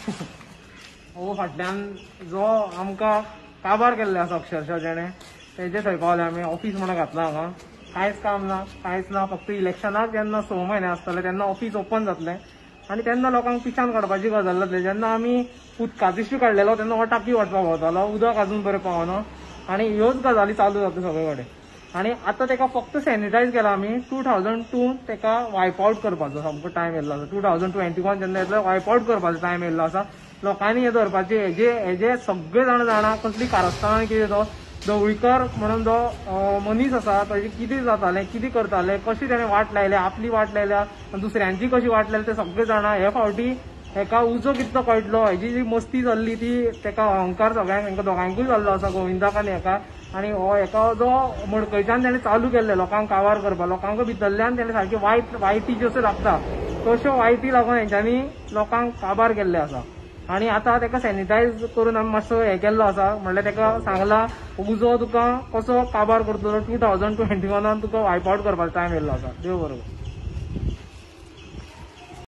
हो फाटल्यान जो आमकां काबार केल्ले आसा अक्षरशः जेणे तेजे थंय पावले आमी. ऑफिस म्हणून घातला हांगा, कांयच काम ना, कांयच ना. फक्त इलेक्शनाक जेन्ना 6 म्हयने आसतले तेन्ना ऑफिस ओपन जातलें आनी तेन्ना लोकांक पिशान काडपाची गजाल जातली. जेन्ना आमी उदकाचो इश्यू काडलेलो तेन्ना हो टाकी वाटपाक वतालो, उदक अजून बरें पावना आनी ह्योच गजाली चालू जाता सगळे कडेन. आनी आतां तेका फक्त सॅनिटायज केला आमी. 2002 तेका वायप आवट करपाचो सामको टायम येयल्लो आसा. 2021 जेन्ना येतलो वायप आवट करपाचो टायम येयल्लो आसा. लोकांनी हें धरपाचें, हेजे सगळे जाण जाणा कसली कारस्थानां कितें तो ढवळीकर म्हणून जो मनीस आसा ताजी कितें जातालें, कितें करताले, कशी तेणें वाट लायल्या, आपली वाट लायल्या आनी दुसऱ्यांची कशी वाट लायल्या ते सगळे जाणा. हे फावटी हेका उजो कितलो कळटलो, हेजी जी मस्ती जाल्ली ती तेका अहंकार सगळ्यांक हेंका दोगांकूय जाल्लो आसा, गोविंदाक आनी हेका. आनी हो हेका जो मडकयच्यान तेणें चालू केल्लें लोकांक काबार करपाक, लोकांक भितरल्यान तेणें सारकी वायटी ज्यो लागता तश्यो वायटी लागून हेंच्यांनी लोकांक काबार केल्ले आसा. आनी आतां तेका सॅनिटायज करून आमी मातसो हें केल्लो आसा, म्हणल्यार तेका सांगला उजो तुका कसो काबार करतलो, 2021 तुका वायप आवट करपाचो टायम येयल्लो आसा. देव बरो करूं.